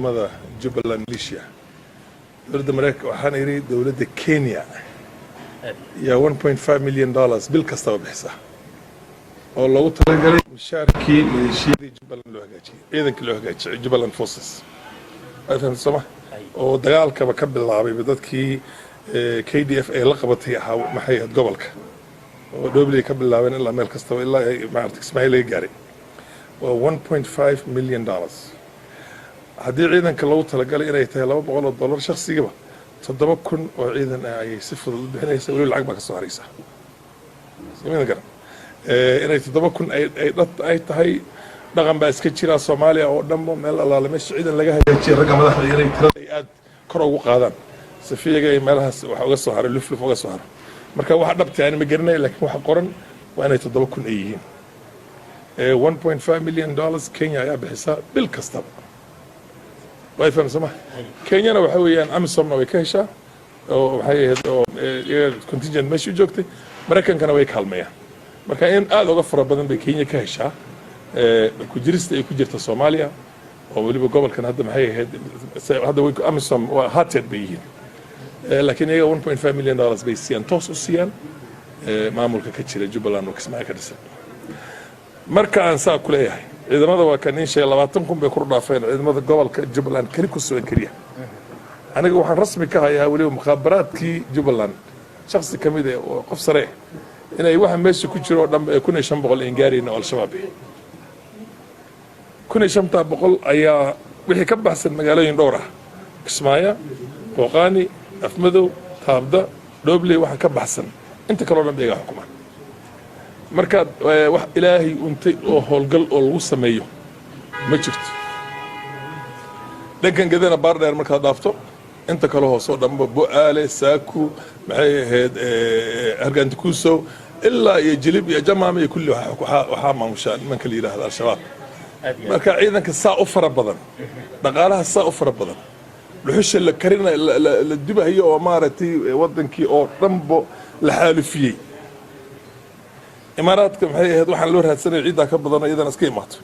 Ciidamada Jubbaland militia, dowladda Mareykanka, waxaan idhi dowladda Kenya yaa $1.5 million bil kastaba bixisa oo loogu talagalay mushaarkii maleeshiyadii Jubbaland loo hagaajiyey, ciidankii loo hagaajiyey Jubbaland Forces. Waad fahamtay, sooma? Oo dagaalkaba ka bilaabayba dadkii KDF ay la qabatay ahaa, maxay ahayd, gobolka oo Dhobley ka bilaabeen ilaa meel kastaba, ilaa ay maarata Ismaaciil laga gaaray. Waa $1.5 million. Haddii ciidanka loogu talagalay inay tahay $200 shakhsigaba, 7,000 oo ciidan ah ayay si fudud u bixinaysa. Weliba lacag baa ka soo haraysa. Soo garan inay 7,000 ay tahay. Dhaqan baa iska jira Soomaaliya oo dhanba, meel allaale meesha ciidan laga hagaajiya, ragga madaxda inay tirada ay aad kor ugu qaadaan safiyaga ay meelahaas wax uga soo haro, lufluf uga soo haro. Marka waxa dhabta ani ma garanaya, laakiin waxa qoran waa inay 7,000 ay yihiin. $1.5 million Kenya ayaa bixisa bil kastaba. Way fahamsan ma? Kenyana waxa weeyaan AMISOMna way ka heshaa, oo maxay ahayd, oo iyaga contingent meesha u joogtay. Maraykankana way kaalmeeyaan. Marka in aada uga fara badan bay Kenya ka heshaa ku jirista ay ku jirta Soomaaliya, oo weliba gobolkan hadda, maxay ahayd, hadda way AMISOM waa hated bay yihiin. Laakiin iyaga $1.5 million bay siiyaan, toos u siiyaan maamulka ka jira Jubbaland oo Kismaayo ka dhisan. Marka aan saa ku leeyahay, ciidamada waa kan in sheegay, 20,000 bay kor dhaafeen ciidamada gobolka Jubbaland keli ku sugan keliya. Aniga waxaan rasmi ka hayaa weliba mukhaabaraadkii Jubbaland shaksi ka mid eh oo qof sare inay waxa meesha ku jiro oo dhan ee 1500 aan gaarayna oo Al-Shabaab ah. 1500 ayaa wixii ka baxsan magaalooyin dhowr ah, Kismaayo, Qooqaani, Afmadow, Taabda, Dhobley, waxa ka baxsan inta kaleo dhan ba iga xukumaan. Markaad wax Ilaahay untay oo howlgal oo lagu sameeyo ma jirto. Dhankan Gedana, Baardheer markaad dhaafto, inta kale hoosoo dhanba, Bo-aale, Saaku, maxay ahayd, Hargaantikuusow ilaa iyo Jilib iyo Jamaama iyo kulli waxaa maamushaa nimanka la yidhaahda Al-Shabaab. Marka ciidanka saa u fara badan, dhaqaalaha saa u fara badan, dhuxusha la karina, la dubahayo, oo maaragtay wadankii oo dhanbo la xaalufiyey, Imaaraadka, maxay ahayd, waxaan loo raadsanaya ciiddaa ka badanoo iyadana iska imaato.